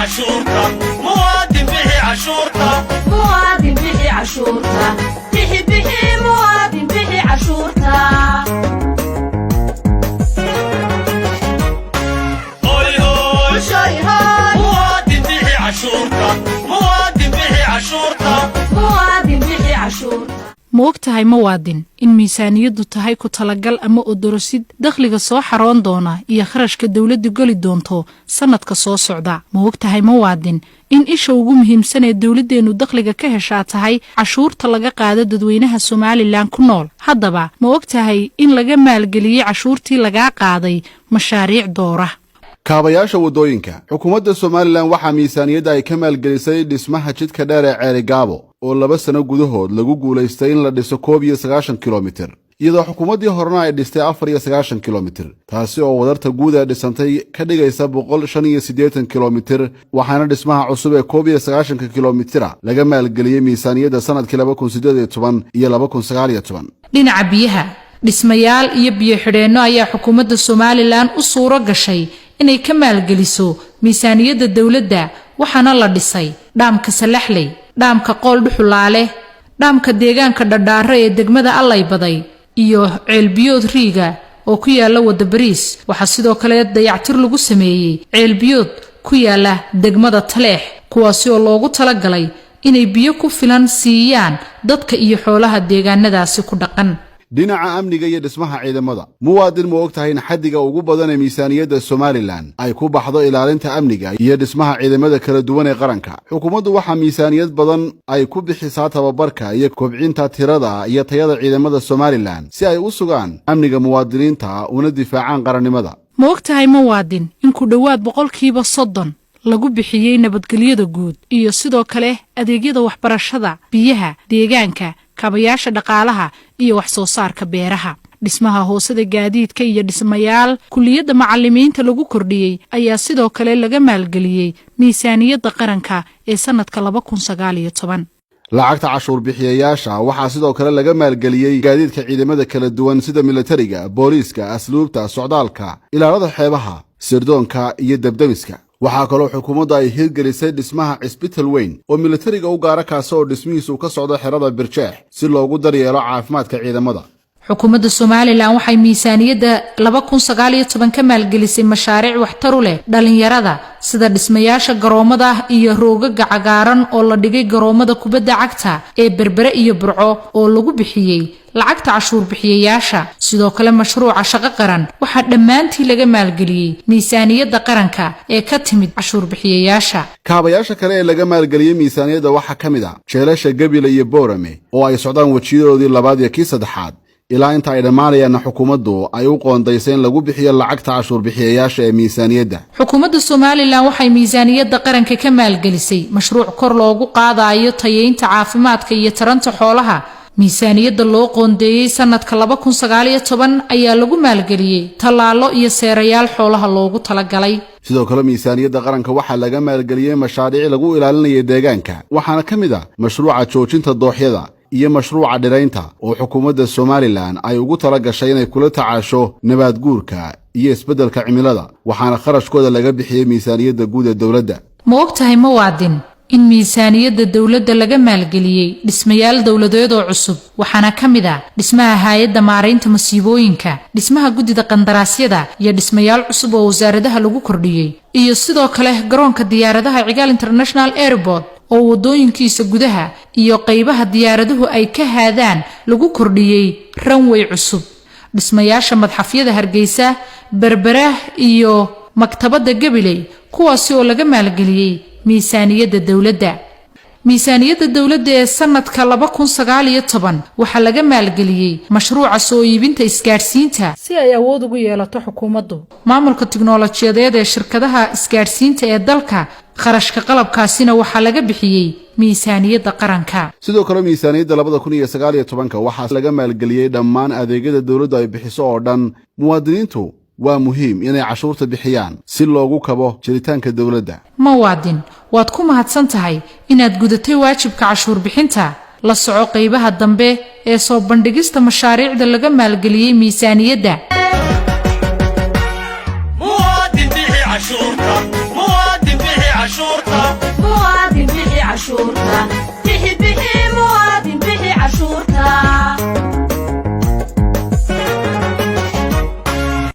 Cashuurta, muwaadin, bixi cashuurta. Muwaadin, bixi cashuurta, bixi, bixi, muwaadin, bixi cashuurta. Hoy hoy. Shay hoy. Muwaadin, bixi cashuurta, muwaadin, bixi cashuurta. Muwaadin, bixi cashuurta. Ma og tahay, muwaadin, in miisaaniyaddu tahay ku talagal ama odorosid dakhliga soo xaroon doona iyo kharashka dowladdu geli doonto sannadka soo socda? Ma og tahay, muwaadin, in isha ugu muhiimsan ee dowladdeennu dakhliga ka heshaa tahay cashuurta laga qaado dadweynaha Somaliland ku nool? Haddaba, ma og tahay in laga maalgeliyey cashuurtii lagaa qaaday mashaariic doora? Kaabayaasha waddooyinka, xukuumadda Somaliland waxaa miisaaniyadda ay ka maalgelisay dhismaha jidka dheer ee Ceerigaabo, oo 2 sano gudahood lagu guulaystay in la dhiso 91 kilomitir, iyadoo xukuumaddii horena ay dhistay 94 kilomitir, taasi oo wadarta guud ee dhisantay ka dhigaysa 185 kilomitir. Waxaana dhismaha cusub ee 91-ka kilomitira laga maalgeliyey miisaaniyadda sannadkii 2018 iyo 2019. Dhinaca biyaha, dhismayaal iyo biyo xidheenno ayaa xukuumadda Somaliland u suuro gashay inay ka maalgeliso miisaaniyadda dowladda. Waxaana la dhisay dhaamka Salaxley, dhaamka Qool Dhuxulaale, dhaamka deegaanka Dhadhaaro ee degmada Allaybaday iyo ceelbiyood riiga oo ku yaala wadda Bariis. Waxaa sidoo kale dayactir lagu sameeyey ceelbiyood ku yaala degmada Taleex, kuwaasi oo loogu talagalay inay biyo ku filan siiyaan dadka iyo xoolaha deegaanadaasi ku dhaqan. Dhinaca amniga iyo dhismaha ciidamada, muwaadin, ma og tahay in xaddiga ugu badan ee miisaaniyadda Somaliland ay ku baxdo ilaalinta amniga iyo dhismaha ciidamada kala duwan ee qaranka? Xukuumaddu waxaa miisaaniyad badan ay ku bixisaa tababarka iyo kobcinta tirada iyo tayada ciidamada Somaliland si ay u sugaan amniga muwaadiniinta una difaacaan qarannimada. Ma og tahay, muwaadin, in ku dhowaad 30% lagu bixiyey nabadgelyada guud iyo sidoo kale adeegyada waxbarashada, biyaha, deegaanka, kaabayaasha dhaqaalaha iyo wax soo saarka beeraha? Dhismaha hoosada gaadiidka iyo dhismayaal kulliyadda macallimiinta lagu kordhiyey ayaa sidoo kale laga maalgeliyey miisaaniyadda qaranka ee sannadka 2019. Lacagta cashuur bixiyayaasha waxaa sidoo kale laga maalgeliyey gaadiidka ciidamada kala duwan, sida militariga, booliiska, asluubta, socdaalka, ilaalada xeebaha, sirdoonka iyo debdemiska. Waxaa kaloo xukuumaddu ay hirgelisay dhismaha cisbital weyn oo militariga u gaara, kaasi oo dhismihiisu ka socdo xerada Birjeex, si loogu daryeelo caafimaadka ciidamada. Xukuumadda Somaliland waxay miisaaniyadda 2019 ka maalgelisay mashaariic waxtaru leh dhalinyarada, sida dhismayaasha garoomada iyo roogaga cagaaran oo la dhigay garoomada kubadda cagta ee Berbere iyo Burco, oo lagu bixiyey lacagta cashuur bixiyayaasha. Sidoo kale, mashruuca Shaqo Qaran waxaa dhammaantii laga maalgeliyey miisaaniyadda qaranka ee ka timid cashuur bixiyayaasha. Kaabayaasha kale ee laga maalgeliyey miisaaniyadda waxaa ka mid ah jeelasha Gebile iyo Boorame, oo ay socdaan wejiyadoodii labaad iyo kii saddexaad, ilaa inta ay dhammaanayaanna xukuumaddu ay u qoondaysay in lagu bixiyo lacagta cashuur bixiyayaasha ee miisaaniyadda. Xukuumadda Somaliland waxay miisaaniyadda qaranka ka maalgelisay mashruuc kor loogu qaadayo tayeynta caafimaadka iyo taranta xoolaha. Miisaaniyadda loo qoondeeyey sanadka 2019 ayaa lagu maalgeliyey tallaalo iyo seerayaal xoolaha loogu talagalay. Sidoo kale, miisaaniyadda qaranka waxaa laga maalgeliyey mashaariic lagu ilaalinaya deegaanka. Waxaana ka mid ah mashruuca joojinta dooxyada iyo mashruuca dhiraynta, oo xukuumadda Somaliland ay ugu tala gashay inay kula tacaasho nabaad guurka iyo isbeddelka cimilada. Waxaana kharashkooda laga bixiyey miisaaniyadda guud ee dowladda. Ma og tahay, muwaadin, in miisaaniyadda dowladda laga maalgeliyey dhismayaal dowladeed oo cusub? Waxaana ka mid ah dhismaha Hay'adda Maaraynta Masiibooyinka, dhismaha Guddida Qandaraasyada iyo dhismayaal cusub oo wasaaradaha lagu kordhiyey, iyo sidoo kale garoonka diyaaradaha Cigaal International Airport, oo waddooyinkiisa gudaha iyo qaybaha diyaaraduhu ay ka haadaan lagu kordhiyey runway cusub, dhismayaasha madxafyada Hargeysa, Berbera iyo maktabadda Gabiley, kuwaasi oo laga maalgeliyey miisaaniyadda dowladda. Miisaaniyadda dowladda ee sanadka 2019 waxaa laga maalgeliyey mashruuca soo iibinta isgaadhsiinta, si ay awood ugu yeelato xukuumaddu maamulka tiknolojiyadeed ee shirkadaha isgaadhsiinta ee dalka. Kharashka qalabkaasina waxaa laga bixiyey miisaaniyadda qaranka. Sidoo kale, miisaaniyadda 2019-ka waxaa laga maalgeliyey dhammaan adeegyada dowladdu ay bixiso oo dhan. Muwaadiniintu waa muhiim inay cashuurta bixiyaan si loogu kabo jiritaanka dowladda. Muwaadin, waad ku mahadsan tahay inaad gudatay waajibka cashuur bixinta. La soco qaybaha dambe ee soo bandhigista mashaariicda laga maalgeliyey miisaaniyadda. Muwaadin, bixi cashuurta, muwaadin, bixi cashuurta. Cashuurta.